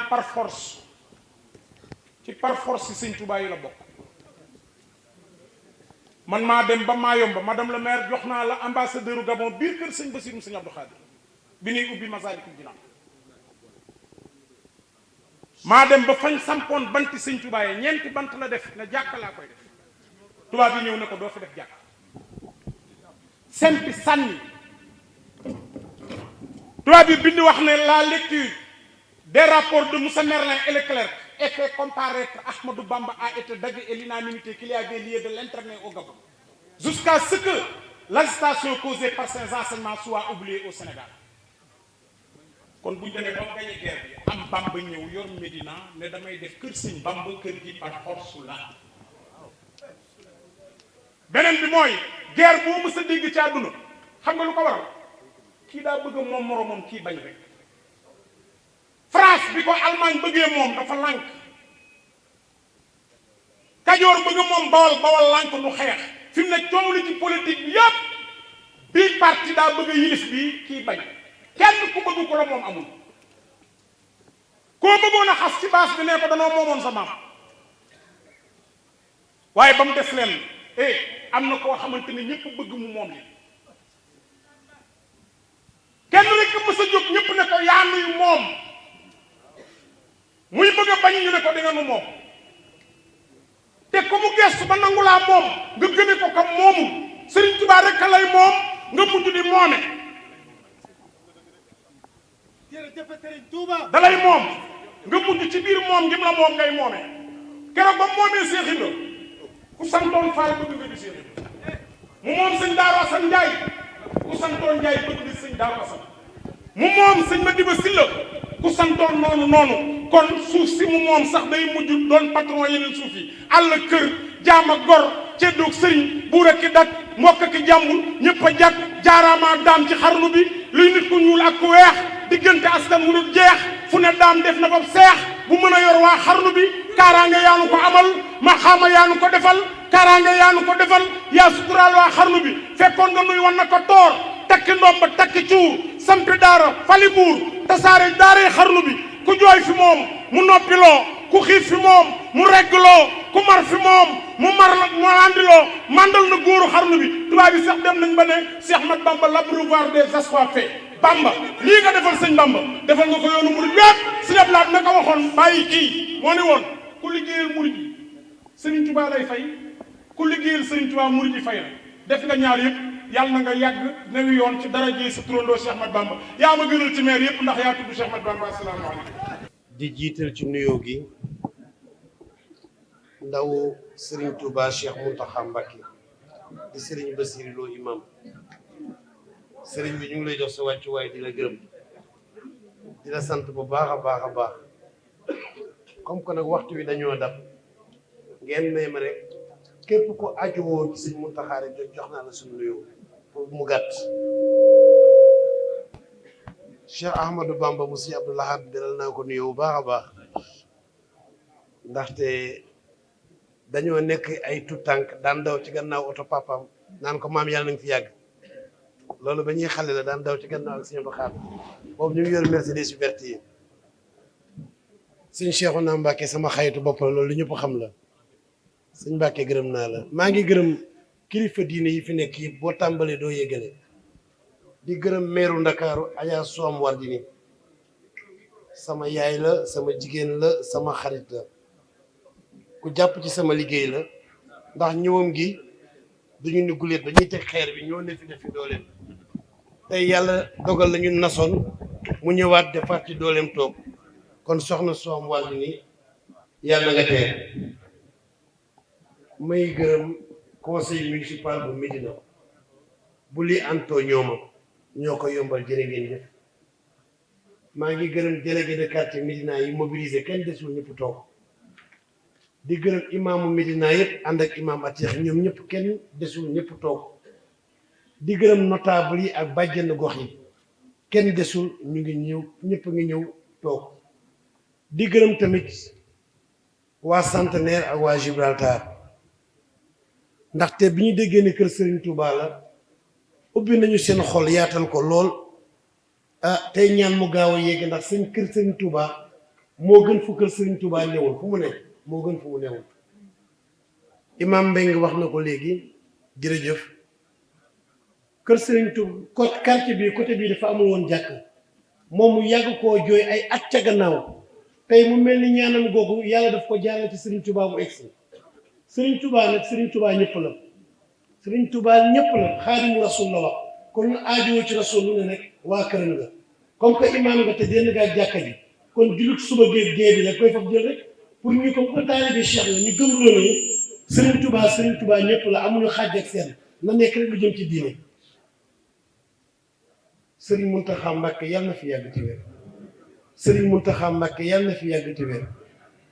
par force ci par force ci sëñ Touba yi la bokk. man maa dem ba Mayomba madame le maire jox naa la ambassadeur Gabon biir kër sëñ Bassirou sëñ Abdou Khadir bi ñuy ubbi Massalikul Jinaan. maa dem ba fañ sampoon banti sëñ Touba yi ñeenti bant la def ne jàkka laa koy def tubaab yi ñëw ne ko doo fi def jàkk sempi sànni tubaab yi bind wax ne la lecture des rapports de Moussa Merlin et Leclerc et fait comparaître Ahmadou Bamba a été d'avis et l'unanimité qu'il y avait lieu de l'interner au Gabon jusqu'à ce que l'agitation causée par ces enseignements soit oubliée au Sénégal. kon bu ñu demee ba gañe guerre bi am Bamba ñëw yor Médina ne damay def kër sëñ Bamba kër gi par force la. beneen bi mooy guerre boo mës a dégg ci àdduna xam nga lu ko waral kii daa bëgg moom moromam kii bañ rek. France bi ko Allemagne bëggee moom dafa lànk Kajoor bëgg moom Bawol lànk nu xeex fi mu ne coow li ci politique bi yépp bii parti daa bëgg yilif bi kii bañ kenn ku bëgg ko la moom amul koo bëggoon a xas ci baas bi ne ko danoo moomoon sa maam waaye ba mu des leen am na koo xamante ne ñëpp bëgg mu moom li kenn rek mës a jóg ñëpp ne ko yaa nuy moom muy bëgg a bañ ñu ne ko di nga nu moom te ku mu gestu ba nangu laa moom nga gëme ko kam moomul Sëriñ Tuubaa rek lay moom nga mujj di moome da lay moom nga mujj ci biir moom ngim la moom ngay moome keroog ba moomee Seex Ibra ku santoon Faal bëgg nga di Seex Ibra mu moom sëñ Daaru Asan Njaay ku santoon Njaay bëgg di sëñ Daaru Asan mu moom sëñ Madiba Silla ku santoon noonu kon suuf si mu moom sax day mujj doon patron yeneen suuf yi àll kër jaam ak gor ceddoog sëriñ buur ak ki dak mbokk ak ki jàmbur ñëpp a jàkk jaaraama ak daam ci xarnu bi luy nit ku ñuul ak ku weex diggante askan wu dul jeex fu ne daam def na ba seex bu mën a yor waa xarnu bi kaaraange yaanu ko amal ma xaama yaanu ko defal kaaraange yaanu ko defal yaa suturaal waa xarnu bi fekkoon nga nuy wan na ko toor takki ndomba takki cuur sampi daara fali buur tasaare daaree xarnu bi ku jooy fi moom mu noppiloo ku xiif fi moom mu reggloo ku mar fi moom mu andiloo mandal na góoru xarnu bi tubaab bi sax dem nañ ba ne Cheikh Ahmad Bamba l'abreuvoir des assoiffés Bamba lii nga defal sëñ Bamba defal nga ko yoonu murid wépp si def laat na ko waxoon bàyyi kii moo ni woon ku liggéeyal murid yi Sëriñ Tuubaa lay fay ku liggéeyal Sëriñ Tuubaa murid yi fay la def nga ñaar yëpp yàlla na nga yàgg newi yoon ci dara ji sa turandoo Cheikh Ahmad Bamba yaa ma gënal ci maire yëpp ndax yaa tudd Cheikh Ahmad Bamba asalaamaaleykum. di jiital ci nuyoo gi ndaw Serigne Touba Cheikh Mountakha Mbacké di Serigne Bassirou Lo imam Serigne bi ñu ngi lay jox sa wàccuwaay di la gërëm di la sant bu baax a baax a baax comme que nag waxtu wi dañoo dab ngeen may ma rek képp ku aju woo ci Serigne Mountakha rek jox naa la suñu nuyoo pour mu gàtt. Cheikh Ahmadou Bamba mu si Abdou Lahad dalal naa ko nuyoo bu baax a baax ndaxte dañoo nekk ay tout tànk daan daw ci gannaaw oto papaam naan ko maam yàlla na nga fi yàgg loolu ba ñuy xale la daan daw ci gannaaw ak sëñ Abdou Khadre boobu ñu ngi yor Mercedes yu vert yi sëñ Cheikhouna Mbacké sama xayitu bopp la loolu lu ñëpp xam la sëñ Mbacké gërëm naa la maa ngi gërëm kilifa diine yi fi nekk yëpp boo tàmbalee doo yëgale di gërëm meeru Ndakaaru Adja Soom Wardini sama yaay la sama jigéen la sama xarit la ku jàpp ci sama liggéey la ndax ñëwam gi duñu ni guléet dañuy teg xeer bi ñoo ne fi def fi dooleem tey yàlla dogal lañu nasoon mu ñëwaat defaat ci dooleem toog kon soxna Soom Wardini yàlla nga teer may gërëm conseil municipal bu Médina bu li antoo ñoo ko yombal jërë ngeen jëf maa ngi gërëm délégué de quartier Médina yi mobilisé kenn desul ñëpp toog di gërëm imaamu Médina yëpp ànd ak imaam Atiix ñoom ñëpp kenn desul ñëpp toog di gërëm notable yi ak bàjjen gox yi kenn desul ñu ngi ñëw ñëpp ngi ñëw toog di gërëm tamit waa Centenaire ak waa Gibraltar ndaxte bi ñu déggee ne kër Serigne Touba la ubbi nañu seen xol yaatal ko lool tey ñaan mu gaaw a yéeg ndax seen kër Serigne Touba moo gën fu kër Serigne Touba newul fu mu ne moo gën fu mu newul imam Mbengue wax na ko léegi jërëjëf kër Serigne Touba côté quartier bi côté bii dafa amul woon jàkk moom mu yàgg koo jooy ay at ca gannaaw tey mu mel ni ñaanam googu yàlla daf ko jaarale ci Serigne Touba mu egsi Serigne Touba nag Serigne Touba ñëpp la Serigne Touba ñëpp la xaadimu rasul la wax kon ñu aajowoo ci rasul lu ne nag waa këram nga comme que imaam nga te dénn ngaa jàkka ji kon jullit suba géej bi la koy faf jël rek pour ñu comme que taalibe Cheikh la ñu gëm loolu ne Serigne Touba ñëpp la amuñu xaaj ak seen na nekk rek lu jëm ci diine Serigne Mountakha Mbacké yàlla na fi yàgg ci wér Serigne Mountakha Mbacké yàlla na fi yàgg ci wér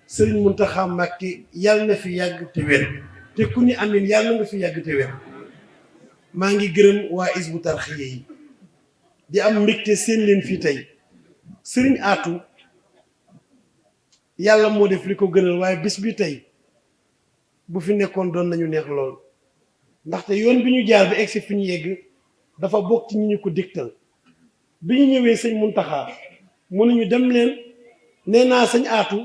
Serigne Mountakha Mbacké yàlla na fi yàgg te wér te ku ni amin yàlla nga fi yàgg te wér maa ngi gërëm waa Hizbut Tarqiyyah yi di am mbégte seen leen fii tey Serigne Atou yàlla moo def li ko gënal waaye bis bi tey bu fi nekkoon doon nañu neex lool ndaxte yoon bi ñu jaar bi egsi fi ñu yegg dafa bokk ci ñi ñu ko digtal bi ñu ñëwee sëñ Mountakha mënuñu dem leen nee naa sëñ Atou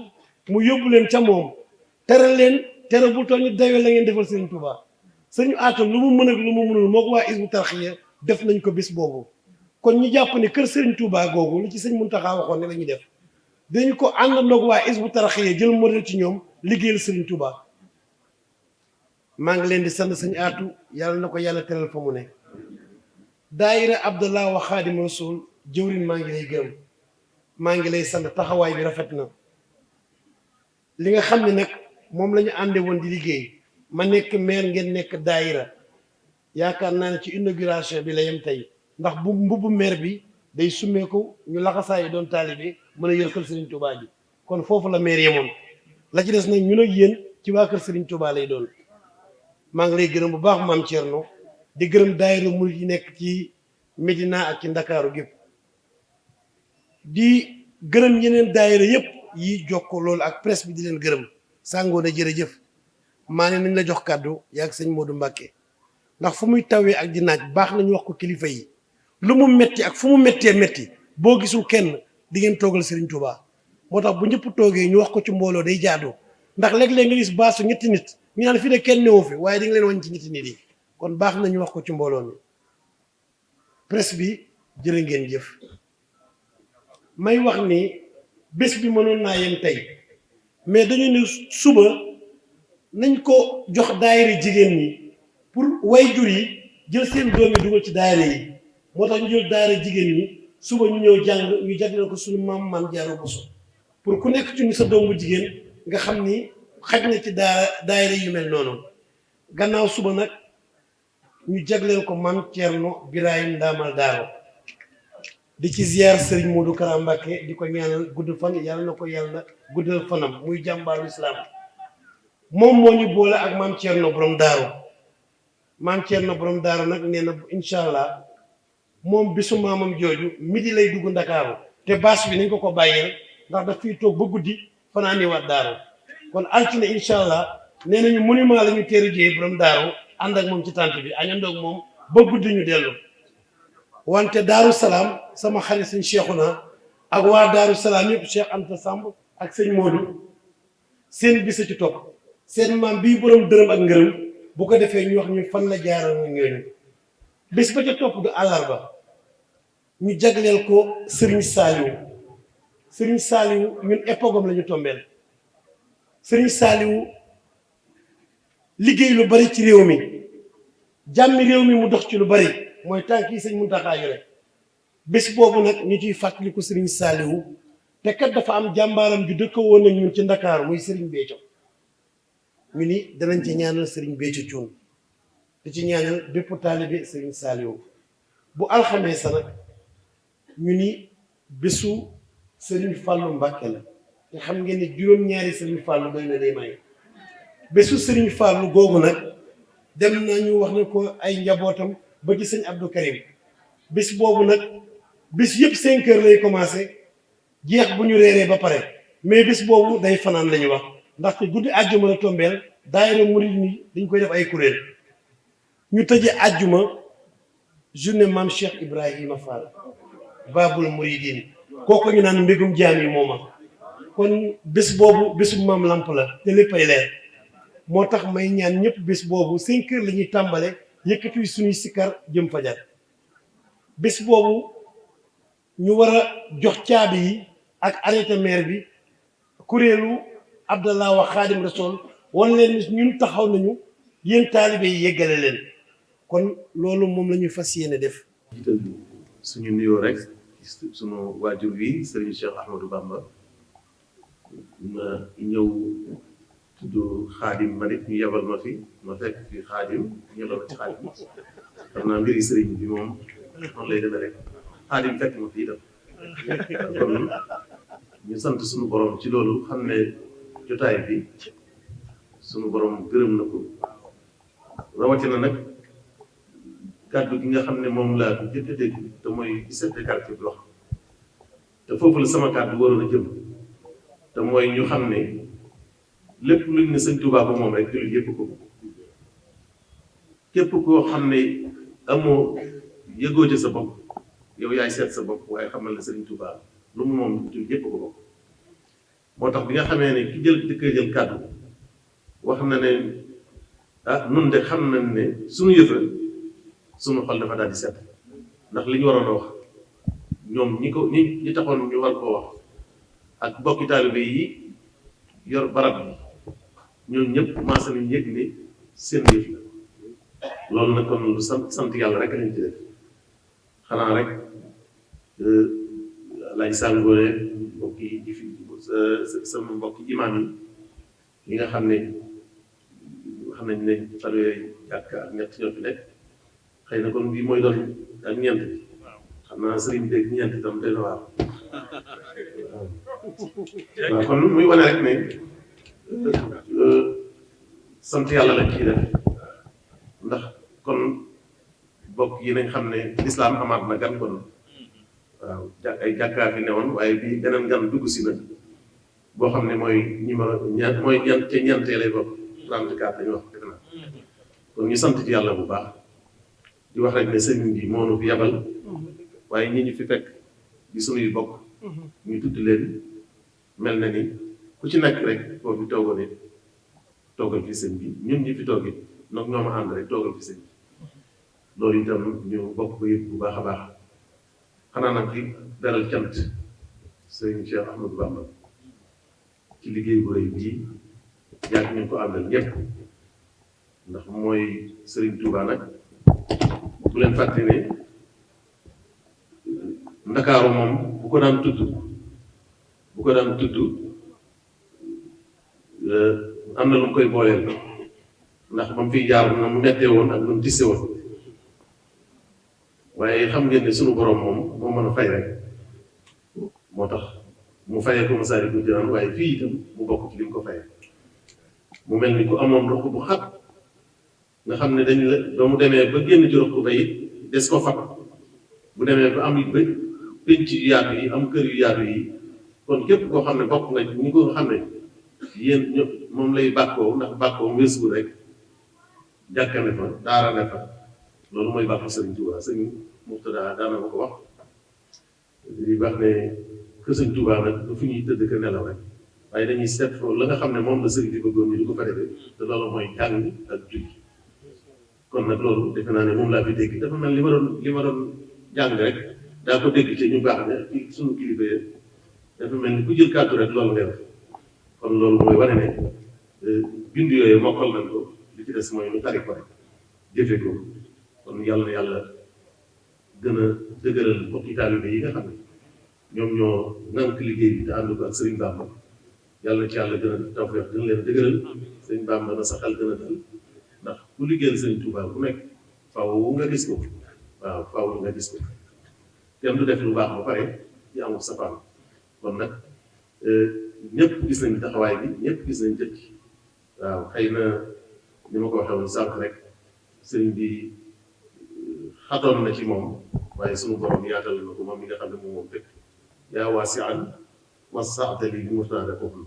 mu yóbbu leen ca moom tere leen tere bu toll ni dayoo la ngeen defal Serigne Touba sëñ Atou lu mu mën ak lu mu mënul moo ko waa Hizbut Tarqiyyah def nañ ko bis boobu kon ñu jàpp ne kër Serigne Touba googu li ci sëñ Mountakha waxoon ne la ñuy def dañu ko àndandoog waa Hizbut Tarqiyyah jël modèle ci ñoom liggéeyal Serigne Touba maa ngi leen di sant sëñ Atou yàlla na ko yàlla teral fa mu ne daayira Abdallah wa Xaadim Rasul jëwriñ maa ngi lay gërëm maa ngi lay sant taxawaay bi rafet na li nga xam ne nag moom la ñu ànde woon di liggéey ma nekk maire ngeen nekk daayira yaakaar naa ne ci inauguration bi la yem tey ndax bu mbubbu maire bi day summeeku ñu laxasaa yi doon taalibe mën a yor kër Serigne Touba ji kon foofu la maire yemoon la ci des nag ñun ak yéen ci waa kër Serigne Touba lay doon maa ngi lay gërëm bu baax maam Thierno di gërëm daayira murid yi nekk ci Médina ak ci Ndakaaru gépp di gërëm yeneen daayira yëpp yi jokko loolu ak presse bi di leen gërëm sàngoo na jërëjëf maa ne nañ la jox kàddu yaa ak sëñ Modou Mbacké ndax fu muy tawee ak di naaj baax nañu wax ko kilifa yi lu mu metti ak fu mu mettee metti boo gisul kenn di ngeen toogal Serigne Touba moo tax bu ñëpp toogee ñu wax ko ci mbooloo day jaadoo ndax léeg-léeg nga gis baasu ñetti nit ñu naan fii de kenn newu fi waaye di nga leen wañ ci ñetti nit yi kon baax nañu wax ko ci mbooloo mi presse bi jërë ngeen jëf may wax ni bés bi mënoon naa yem tey mais dañu ne suba nañ ko jox daayira jigéen ñi pour waajur yi jël seen doom yi dugal ci daayira yi moo tax ñu jël daayira jigéen ñi suba ñu ñëw jàng ñu jagleel ko suñu maam Jaara Buso pour ku nekk ci ñu sa doom bu jigéen nga xam ni xaj na ci daayira yu mel noonu gannaaw suba nag ñu jagleel ko maam Thierno Birahim Ndamal Daaro di ci ziar Serigne Modou Kara Mbacké di ko ñaanal gudd fan yàlla na ko yàlla guddal fanam muy jàmbaaru islam moom moo ñu boole ak maam Thierno borom Daaro maam Thierno borom Daaro nag nee na incha allah moom bisu maamam jooju midi lay dugg Ndakaaru te bâche bi nañ ko bàyyeel ndax daf fiy toog ba guddi fanaani waat Daaro kon altine incha allah nee nañu monument la ñu teeru jee borom Daaro ànd ak moom ci tànt bi añandoog moom ba guddi ñu dellu wante Daaru Salaam sama xarit sëñ Cheikhouna ak waa Daaru Salaam yëpp Cheikh Anta Samb ak sëñ Modou seen bisa ci topp seen maam bii borom dërëm ak ngërëm bu ko defee ñu wax ñu fan la jaaral ñooñu bés ba ca topp du àllarba ñu jagleel ko Serigne Saliou ñun épogam la ñu tombeel Serigne Saliou liggéey lu bari ci réew mi jàmmi réew mi mu dox ci lu bari mooy tànk yi sëñ Mountakha yore bés boobu nag ñu ciy fàttaliku Serigne Saliou te kat dafa am jàmbaaram ju dëkk woon ak ñun ci Ndakaaru muy Serigne Béthio ñu ni danañ ci ñaanal Serigne Béthio Thioune di ci ñaanal bépp taalibe Serigne Saliou bu alxamee sa nag ñu ni bésu Serigne Fallou Mbacké la te xam ngeen ne juróom-ñaari Serigne Fallou doy na day may bésu Serigne Fallou googu nag dem nañu wax ne ko ay njabootam ba ci sëñ Abdou Karim bés boobu nag bés yëpp 5 heures lay commencé jeex bu ñu reeree ba pare mais bés boobu day fanaan la ñu wax ndaxte guddi àjjuma la tombeel daayira murid ni dañ koy def ay kuréel ñu tëje àjjuma journée maam Cheikh Ibrahima Fall Babul Mouridine kooku ñu naan mbégum jaam yi mooma kon bés boobu bésu maam lamp la te léppay leer moo tax may ñaan ñëpp bés boobu 5 heures la ñuy tàmbale yëkkati suñuy sikkar jëm fajar bés boobu ñu war a jox caabi yi ak arrêté maire bi kuréelu Abdallah wa Xaadim Rasool wan leen ni ñun taxaw nañu yéen taalibe yi yeggale leen kon loolu moom la ñu fas yéene def. jiital suñu nuyoo rek suñu waajur wi Serigne Cheikh Ahmadou Bamba ma ñëw tudd Xaadim ma nit ñu yebal ma fi ma fekk fi Xaadim ñu yebal ma ci Xaadim xam naa mbiri Serigne bi moom noonu lay demee rek Xaadim fekk ma fi itam kon ñu sant suñu borom ci loolu xam ne jotaay bi suñu borom gërëm na ko rawatina nag kàddu gi nga xam ne moom laa jëkk a dégg te mooy chef de quartier bi wax te foofu la sama kàddu waroon a jëm te mooy ñu xam ne lépp luñ ne sëñ Tuubaa ko moom rek jullit yëpp ko képp koo xam ne amoo yëgoo ci sa bopp yow yaay seet sa bopp waaye xamal ne sëñ Tuubaa lu mu moom jullit yëpp ko bokk moo tax bi nga xamee ne ki jël kàddu wax na ne ah nun de xam nañ ne suñu yëf la suñu xol dafa daal di set ndax li ñu waroon a wax ñoom ñi taxoon ñu war koo wax ak bokki taalibe yi yor barab bi ñoom ñëpp maase nañ yëg ne seen yëf la loolu nag kon lu sant yàlla rek lañ ci def xanaa rek laaj sàngoone mbokki ji fi sama mbokki imaam yi nga xam ne xam nañ ne fanweeri jàkk ak ñett ñoo fi nekk xëy na kon bii mooy doon ak ñeent bi xam naa sëriñ bi ak ñeent itam doy na waar waaw kon muy wane rek ne sant yàlla lañ ciy def ndax kon bokk yi nañ xam ne lislaam amaat na gan kon waaw ay jàkkaar fi newoon waaye bii beneen gan dugg si na boo xam ne mooy numéro mooy ñeentee lay bokk 34 dañu wax dëgg na kon ñu sant ci yàlla bu baax di wax rek ne sëriñ bi moo nu fi yabal waaye ñi ñu fi fekk di sunuy bokk ñu tudd leen mel na ni ku ci nekk rek boo fi toogoon it toogal fi sëñ bi ñun ñi fi toog it nag ñoo ma ànd rek toogal fi sëñ bi loolu itam ñu bokk ko yëpp bu baax a baax xanaa nag di beral cant sëriñ Cheikh Ahmadou Bamba ci liggéey bu rëy bii yàgg ñu ko àndal ñëpp ndax mooy Serigne Touba nag bu leen fàtte ne Ndakaaru moom bu ko daan tudd am na lu mu koy booleel ndax ba mu fiy jaar na mu mettee woon ak lu mu tisse woon waaye xam ngeen ne sunu borom moom moo mën a fay rek moo tax mu fayee ko Masaalikul Jinaan waaye fii itam mu bokk ci li mu ko fayee mu mel ni ku amoon roq bu xat nga xam ne dañ la ba mu demee ba génn ci roq ba it des ko fat bu demee ba am ba pénc yu yaatu yi am kër yu yaatu yi kon képp koo xam ne bokk nga ñi ko xam ne yéen ñëpp moom lay bàkkoo ndax bàkkoo weesu rek jàkka ne fa daara ne fa loolu mooy bàkku Sëriñ Tuubaa sëñ Murtada daana ma ko wax di baax ne que Sëriñ Tuubaa nag du fu ñuy tëdd ka nelaw rek waaye dañuy seet foofu la nga xam ne moom la sëriñ bi bëggoon ñu di ko fa defee te loolu mooy jàng ak julli kon nag loolu defe naa ne moom laa fi dégg dafa mel li ma doon jàng rek daa ko dégg ci ñu baax ne ci suñu kilifa yi dafa mel ni ku jël kàddu rek loolu nga def kon loolu mooy wane ne bind yooyu mokkal nañ ko li ci des mooy ñu tari ko rek jëfe ko kon yàlla na yàlla gën a dëgëral mbokki taalibe yi nga xam ne ñoom ñoo nank liggéey bi te ànd ko ak Sëriñ Bamba yàlla ci yàlla gën a tawfeex gën leen a dëgëral Sëriñ Bamba na sa xel gën a dal ndax ku liggéeyal Sëriñ Tuubaa bu nekk faaw nga gis ko waaw faaw nga gis ko kenn du def lu baax ba pare ci amul safaan kon nag ñëpp gis nañ taxawaay bi ñëpp gis nañ jëkk waaw xëy na ni ma ko waxee woon sànq rek sëriñ bi xatoon na ci moom waaye sunu borom yaatal na ko moom mi nga xam ne moom fekk yaa waasi'an wasaatali bi murtaada foofu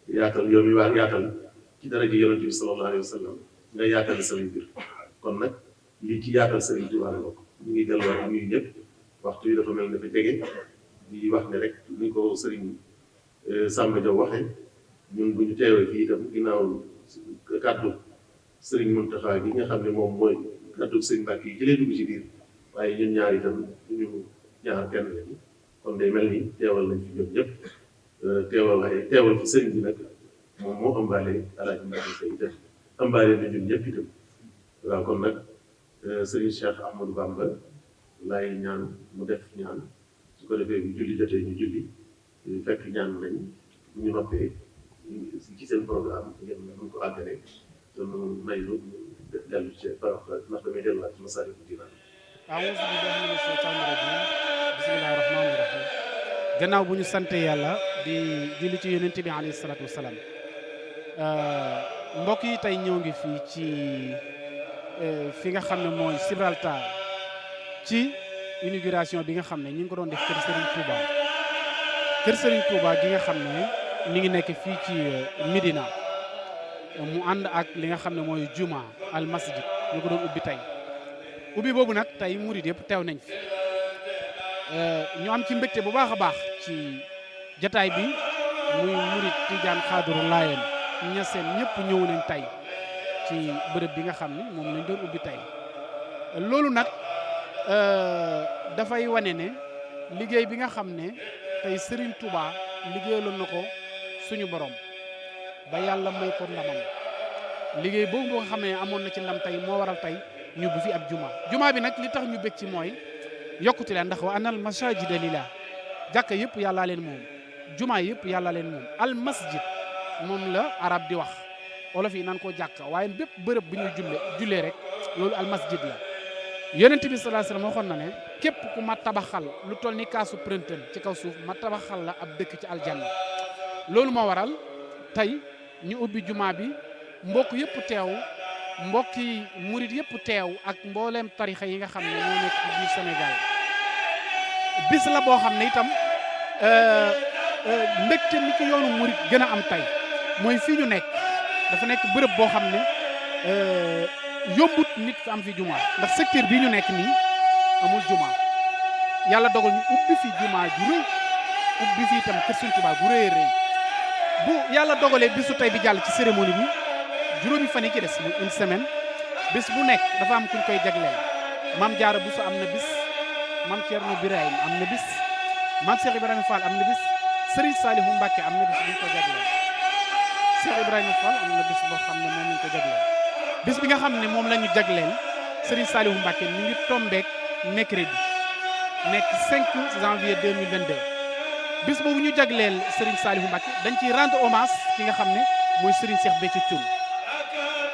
yaatal yow mi waa yaatal ci daraja yonent bi sallallahu alayhi wa sallam nga yaatal sëriñ bi kon nag lii ci yaatal sëriñ Tuubaa la bokk ñu ngi delluwaat ñuy ñëpp waxtu yi dafa mel ne dafa jege di wax ne rek ni ko sëriñ Samba Diaw waxee ñun bu ñu teewee fii itam ginnaaw kàddu Serigne Mountakha gi nga xam ne moom mooy kàddu Serigne Mbacke yi jëlee dugg ci biir waaye ñun ñaar itam ñu ñaar kenn lañu kon day mel ni teewal nañ fi ñoom ñëpp teewal fi sëriñ bi nag moom moo ëmbaale Alaaji Mbacke Faye itam ëmbaale na ñun ñëpp itam waaw kon nag Serigne Cheikh Ahmadou Bamba laay ñaan mu def ñaan su ko defee bu julli jotee ñu julli fekk ñaan nañ bu ñu noppee ci seen programme ngeen mën ko àggale sunu may lu dellu ci parax ndax damay delluwaat ci Masaalikul Jinaan. a'uuzu billaahi mina shaytaani rajiim bismillaahi rahmaani rahiim. gannaaw bu ñu sante yàlla di julli ci yonent bi alayhi salaatu wasalaam mbokk yi tey ñëw ngi fii ci fi nga xam ne mooy Gibraltar ci inauguration bi nga xam ne ñu ngi ko doon def kër Serigne Touba gi nga xam ne mi ngi nekk fii ci Médina mu ànd ak li nga xam ne mooy juma al masjid ñu ko doon ubbi tey ubbi boobu nag tey murid yëpp teew nañ fi ñu am ci mbégte bu baax a baax ci jataay bi muy murid Tijaan Xaadiru Laayeen Ñaseen ñëpp ñëw nañ tey ci bërëb bi nga xam ne moom lañ doon ubbi tey loolu nag dafay wane ne liggéey bi nga xam ne tey Serigne Touba liggéeyaloon na ko suñu borom ba yàlla may ko ndamam liggéey boobu nga xam ne amoon na ci ndam tey moo waral tey ñu bu fi ab juma bi nag li tax ñu bég ci mooy yokkute la ndax wa anal masajida lillah jàkka yëpp yàllaa leen moom juma yëpp yàlla leen moom al masjid moom la arab di wax olof yi naan koo jàkka waaye bépp bërëb bu ñuy jullee rek loolu al masjid la yonent bi sallallahu alayhi wasallam waxoon na ne képp ku ma tabaxal lu toll ni kaasu printemps ci kaw suuf ma tabaxal la ab dëkk ci aljanna loolu moo waral tey ñu ubbi juma bi mbokk yëpp teew mbokki murit yëpp teew ak mbooleem tarixa yi nga xam ne ñoo nekk ci biir Sénégal bis la boo xam ne itam mbégte mi ci yoonu murit gën a am tey mooy fii ñu nekk dafa nekk bërëb boo xam ne yombut nit fi am fi juma ndax secteur bii ñu nekk nii amul juma yàlla dogal ñu ubbi fi juma ju rëy ubbi fi itam kër Sëriñ Tuubaa gu rëy rëy bu yàlla dogalee bisu tey bi jàll ci cérémonie bi juróomi fan yi ci des muy une semaine bis bu nekk dafa am kuñ koy jagleel maam Jaara Buso am na bis maam Ceerno Birahim am na bis maam Cheikh Ibrahima Fall am na bis Serigne Saliou Mbacke am na bis buñ ko jagleel Cheikh Ibrahima Fall am na bis boo xam ne moom lañ ko jagleel bis bi nga xam ne moom la ñu jagleel Serigne Saliou Mbacke mi ngi tombeek mercredi nekk 5 janvier 2022 bis boobu ñu jagleel Serigne Saliou Mbacke dañ ciy rendre hommage ki nga xam ne mooy Serigne Cheikh Béthio Thioune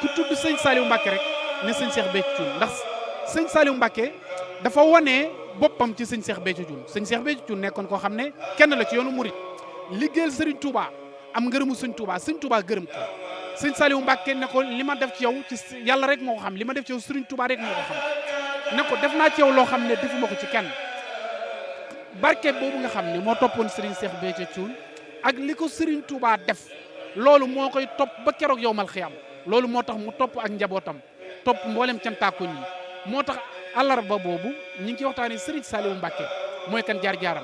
ku tudd sëñ Saliou Mbacke rek ne sëñ Cheikh Béthio Thioune ndax sëñ Saliou Mbacke dafa wane boppam ci sëñ Cheikh Béthio Thioune sëñ Cheikh Béthio Thioune nekkoon koo xam ne kenn la ci yoonu murit liggéeyal Serigne Touba am ngërëmu sëñ Touba gërëm ko sëñ Saliou Mbacke ne ko li ma def ci yow ci yàlla rek moo ko xam li ma def ci yow Serigne Touba rek moo ko xam ne ko def naa ci yow loo xam ne defuma ko ci kenn barke boobu nga xam ne moo toppoon Serigne Cheikh Béthio Thioune ak li ko Serigne Touba def loolu moo koy topp ba keroog yow mal xiyam loolu moo tax mu topp ak njabootam topp mboolem cantaakoñ yi moo tax àllarba boobu ñi ngi ciy waxtaanee Serigne Saliou Mbacke mooy kan jaar-jaaram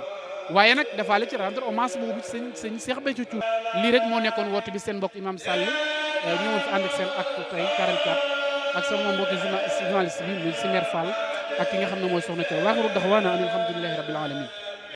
waaye nag dafa la ci rendre hommage boobu sëñ Cheikh Béthio Thioune lii rek moo nekkoon woote bi seen mbokk Imam Sall ñëwoon fi ànd ak seen acte tey 44 ak sama mbokki journaliste bi muy Simer Fall ak ki nga xam ne mooy soxna Thiel waaxiru daxwaana an alhamdulillahi rabbil alamin